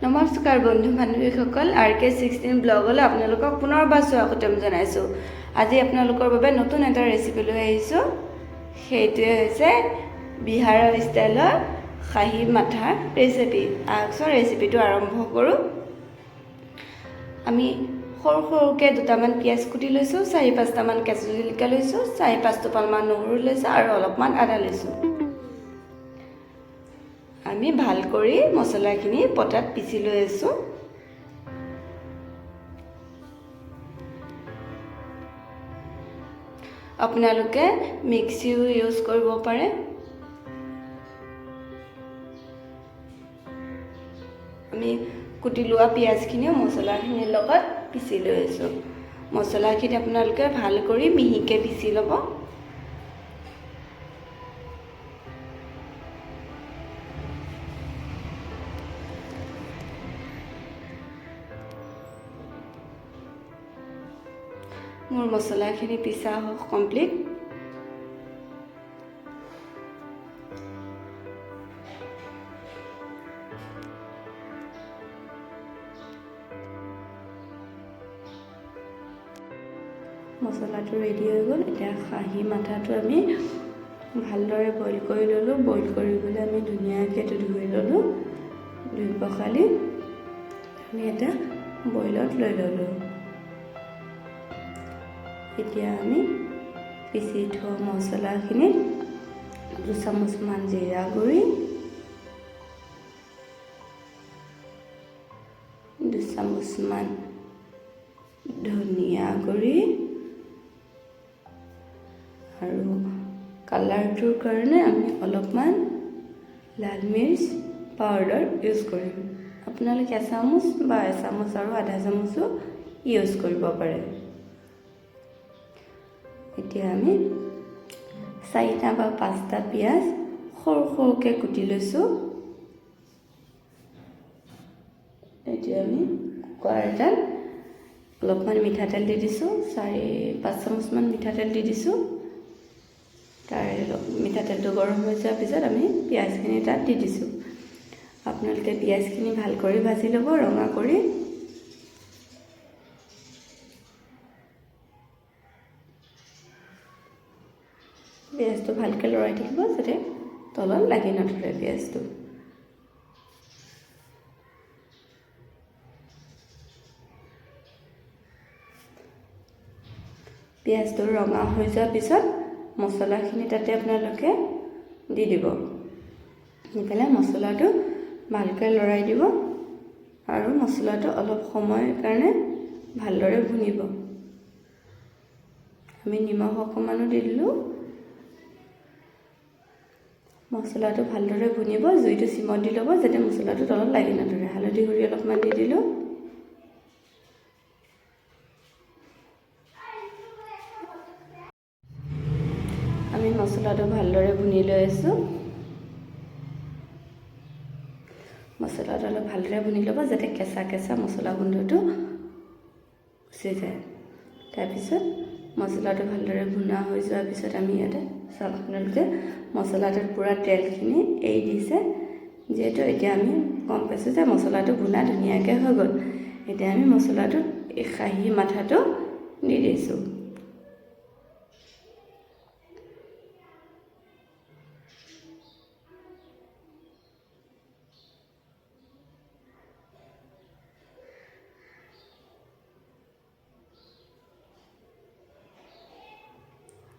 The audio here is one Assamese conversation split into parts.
নমস্কাৰ বন্ধু বান্ধৱীসকল, আৰ কে 16 ব্লগলৈ আপোনালোকক পুনৰবাৰ স্বাগতম জনাইছোঁ। আজি আপোনালোকৰ বাবে নতুন এটা ৰেচিপি লৈ আহিছোঁ। সেইটোৱে হৈছে বিহাৰৰ ষ্টাইলৰ খাহী মাথাৰ ৰেচিপি। আহকচোন, ৰেচিপিটো আৰম্ভ কৰোঁ। আমি সৰু সৰুকৈ দুটামান পিঁয়াজ কুটি লৈছোঁ, চাৰি পাঁচটামান কেঁচা জলকীয়া লৈছোঁ, চাৰি পাঁচ টোপালমান নহৰু লৈছোঁ আৰু অলপমান আদা লৈছোঁ। আমি ভাল কৰি মছলাখিনি পটাত পিচি লৈ আছোঁ। আপোনালোকে মিক্সিও ইউজ কৰিব পাৰে। আমি কুটি লোৱা পিঁয়াজখিনিও মছলাখিনিৰ লগত পিচি লৈ আছোঁ। মছলাখিনি আপোনালোকে ভাল কৰি মিহিকৈ পিচি ল'ব। মোৰ মছলাখিনি পিচা হওক কমপ্লিট। মছলাটো ৰেডি হৈ গ'ল। এতিয়া খাহী মাথাটো আমি ভালদৰে বইল কৰি ল'লোঁ। বইল কৰিবলৈ আমি ধুনীয়াকৈ এইটো ধুই ল'লোঁ। ধুই পখালি আমি এটা বইলত লৈ ল'লোঁ। এতিয়া আমি পিচি থোৱা মছলাখিনিত দুচামুচমান জিৰা গুড়ি, দুচামুচমান ধনিয়া গুড়ি আৰু কালাৰটোৰ কাৰণে আমি অলপমান লাল মিৰ্চ পাউডাৰ ইউজ কৰিম। আপোনালোকে এচামুচ বা এচামুচ আৰু আধা চামুচো ইউজ কৰিব পাৰে। এতিয়া আমি চাৰিটা বা পাঁচটা পিঁয়াজ সৰু সৰুকৈ কুটি লৈছোঁ। এতিয়া আমি কুকাৰ এটাত অলপমান মিঠাতেল দি দিছোঁ। 4-5 চামুচমান মিঠাতেল দি দিছোঁ। তাৰে মিঠাতেলটো গৰম হৈ যোৱাৰ পিছত আমি পিঁয়াজখিনি তাত দি দিছোঁ। আপোনালোকে পিঁয়াজখিনি ভাল কৰি ভাজি ল'ব ৰঙা কৰি। পিঁয়াজটো ভালকৈ লৰাই থাকিব, যাতে তলত লাগি নধৰে পিঁয়াজটো। পিঁয়াজটো ৰঙা হৈ যোৱাৰ পিছত মছলাখিনি তাতে আপোনালোকে দি দিব। দি পেলাই মছলাটো ভালকৈ লৰাই দিব আৰু মছলাটো অলপ সময়ৰ কাৰণে ভালদৰে ভুনিব। আমি নিমখ অকণমানো দি দিলোঁ। মছলাটো ভালদৰে ভুনিব। জুইটো চিমত দি ল'ব, যাতে মছলাটো তলত লাগি নধৰে। হালধি গুড়ি অলপমান দি দিলোঁ। আমি মছলাটো ভালদৰে ভুনি লৈ আছোঁ। মছলাটো অলপ ভালদৰে ভুনি ল'ব, যাতে কেঁচা কেঁচা মছলা গোন্ধটো গুচি যায়। তাৰপিছত মছলাটো ভালদৰে ভুনা হৈ যোৱাৰ পিছত আমি ইয়াতে, চাওক আপোনালোকে, মছলাটোত পূৰা তেলখিনি এৰি দিছে যিহেতু, এতিয়া আমি গম পাইছোঁ যে মছলাটো ভুনা ধুনীয়াকৈ হৈ গ'ল। এতিয়া আমি মছলাটোত এই খাহী মাথাটো দি দিছোঁ।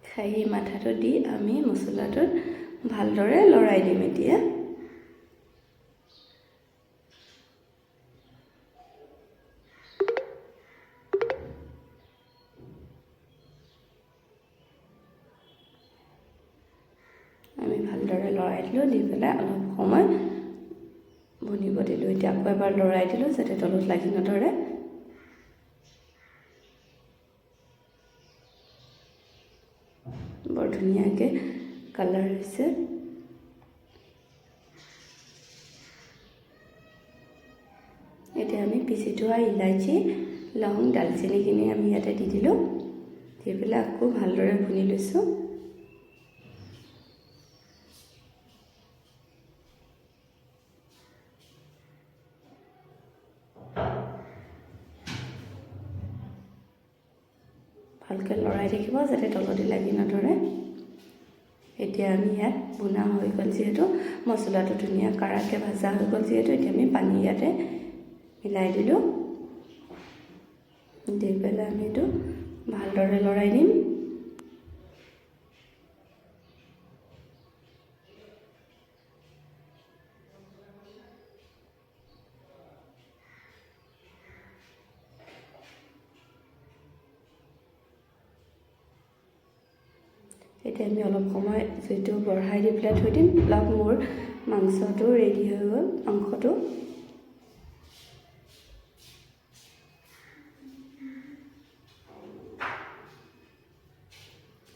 খাহী মাথাটো দি আমি মছলাটোত ভালদৰে লৰাই দিম। এতিয়া আমি ভালদৰে লৰাই দিলোঁ। দি পেলাই অলপ সময় ভুনিব দিলোঁ। এতিয়া আকৌ এবাৰ লৰাই দিলোঁ, যাতে তলত লাগি নধৰে। বৰ ধুনীয়াকৈ কালাৰ হৈছে। এতিয়া আমি পিচি থোৱা ইলাচি, লং, ডালচেনিখিনি আমি ইয়াতে দি দিলোঁ। দি পেলাই আকৌ ভালদৰে ভুনি লৈছোঁ। ভালকৈ লৰাই থাকিব যাতে তলতে লাগি নধৰে। এতিয়া আমি ইয়াত ভুনা হৈ গ'ল যিহেতু, মছলাটো ধুনীয়া কাৰাকৈ ভাজা হৈ গ'ল যিহেতু, এতিয়া আমি পানী ইয়াতে মিলাই দিলোঁ। দি পেলাই আমি এইটো ভালদৰে লৰাই দিম। এতিয়া আমি অলপ সময় জুইটো বঢ়াই দি পেলাই থৈ দিম। অলপ মোৰ মাংসটো ৰেডি হৈ গ'ল। মাংসটো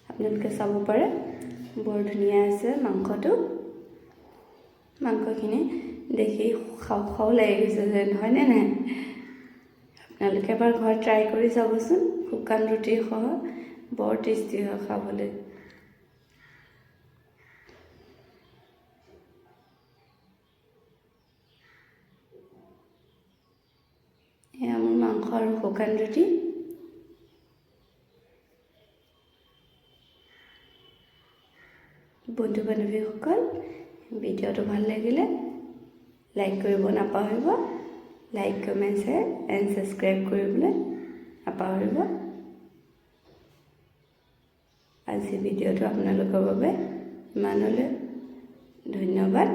আপোনালোকে চাব পাৰে, বৰ ধুনীয়া আছে মাংসটো। মাংসখিনি দেখি খাওঁ খাওঁ লাগি গৈছে যেন, হয়নে নাই? আপোনালোকে এবাৰ ঘৰত ট্ৰাই কৰি চাবচোন। শুকান ৰুটিসহ বৰ টেষ্টি হয় খাবলৈ। এয়া মোৰ মাংস আৰু শুকান ৰুটি। বন্ধু বান্ধৱীসকল, ভিডিঅ'টো ভাল লাগিলে লাইক কৰিব নাপাহৰিব। Like, comment, share and subscribe কৰিবলৈ নাপাহৰিব। আজি ভিডিঅ'টো আপোনালোকৰ বাবে ইমানলৈ। ধন্যবাদ।